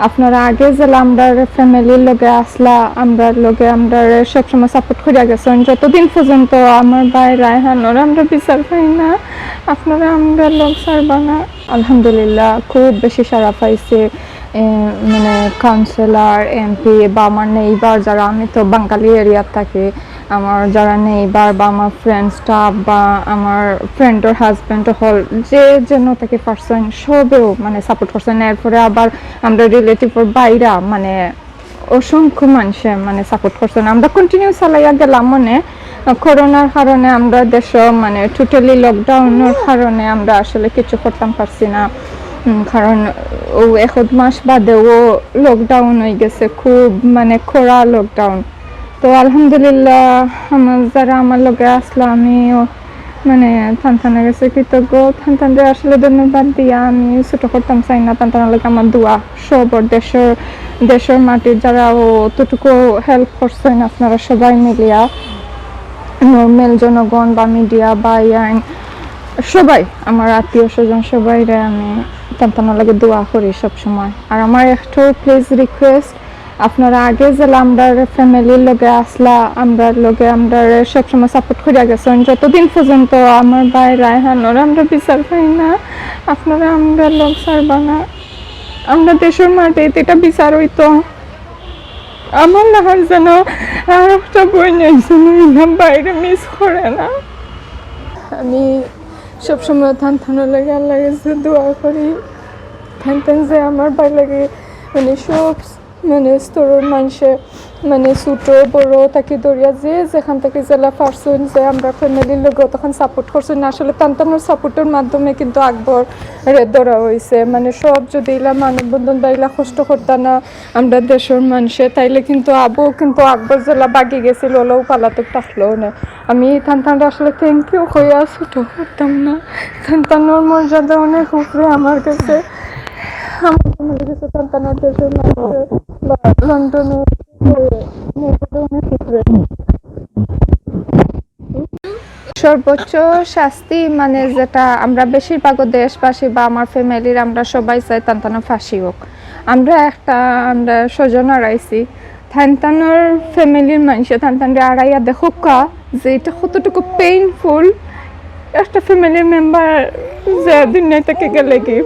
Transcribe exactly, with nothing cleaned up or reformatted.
আপনারা আগে যেলা আমরার ফ্যামিলির লগে আছলা, আমরার লগে আমরারে সবসময় সাপোর্ট করিয়া গেছইন। যতদিন পর্যন্ত আমার ভাই রায়হানর আমরা বিচার পাই না, আপনারা আমরার লগ ছাড়বা না। আলহামদুলিল্লাহ, খুব বেশি সাড়া পাইছে। এ, মানে, কাউন্সিলর, এমপি বা আমার নেইবার যারা, আমি তো বাঙালি এরিয়াত থাকি, আমার যারা নেইবার বা আমার ফ্রেন্ড স্টাফ বা আমার ফ্রেন্ডর হাজব্যান্ড হল, যে যেন থাকি পারছইন, সবেউ মানে সাপোর্ট করছইন। এরপরে আবার আমরা রিলেটিভর বাইরা মানে অসংখ্য মানুষে মানে সাপোর্ট করছইন। আমরা কন্টিনিউ চালাইয়া গেলাম মানে করোনার কারণে আমরা দেশো মানে টোটালি লকডাউনর কারণে আমরা আসলে কিছু করতাম পারছি না। উম, কারণ ও এক মাস বাদেও লকডাউন হয়ে গেছে, খুব মানে কড়া লকডাউন। তো আলহামদুলিল্লাহ, আমার যারা আমার লগে আছলা, আমিও মানে তান তানর গেছে কৃতজ্ঞ। তান তানরে আসলে ধন্যবাদ দিয়া আমি ছোট করতাম চাই না। তান তানর লগে আমার দোয়া, সবর দেশর, দেশর মাটির যারা অতটুকু হেল্প করছইন আপনারা সবাই মিলিয়া, নর্মাল জনগণ বা মিডিয়া বা ইয়ান সবাই, আমার আত্মীয় স্বজন সবাইরে আমি তান তানর লগে দোয়া করি সব সময়। আর আমার একটু প্লিজ রিকোয়েস্ট, আপনারা আগে যেলা আমরার ফ্যামিলির লগে আছলা, আমরার লগে আমরারে সবসময় সাপোর্ট করিয়া গেছইন। যতদিন পর্যন্ত আমার ভাই রায়হানর আমরা বিচার পাই না, আপনারা আমরার লগ ছাড়বা না। আমরা দেশর মাটিত এটা বিচার হইতো। আমার লাখান যেন আর একটা বইন একজন হইলাম বাইরে মিস করে না। আমি সবসময় তান তানর লগে আল্লাহর গেছে দোয়া করি। তান তান যে আমার ভাই লাগে মানে সব মানে স্তরর মানুষে মানে ছোট বড় থাকি ধরিয়া যে যেখান থাকি যেলা পারছইন, যে আমরা ফ্যামিলির লগে তখন সাপোর্ট করছইন। আসলে তান তানর সাপোর্টর মাধ্যমে কিন্তু আকবররে ধরা হইছে। মানে সব যদি ইলা মানববন্ধন বা ইলা কষ্ট করতা না আমরা দেশর মানুষে, তাইলে কিন্তু আবু কিন্তু আকবর যেলা বাগি গেছিল, ওলাও পালাতক থাকলো না। আমি তান তানরে আসলে থ্যাংক ইউ কইয়া ছোট করতাম না। তান তানর মর্যাদা অনেক উপরে আমার কাছে, আমার মনে গেছে তান তানর দেশর মানুষে বা লন্ডনে মর্যাদা অনেক উপরে। সর্বোচ্চ শাস্তি মানে যেটা আমরা বেশিরভাগও দেশবাসী বা আমার ফ্যামিলির আমরা সবাই চাই তান তানর ফাঁসি হোক। আমরা একটা আমরা স্বজন হারাইছি, তান তানর ফ্যামিলির মানুষে তান তানরে আড়াইয়া দেখউক্কা যে এটা কতটুকু পেইনফুল একটা ফ্যামিলি মেম্বার যে দুনিয়া থাকি গেলেগি।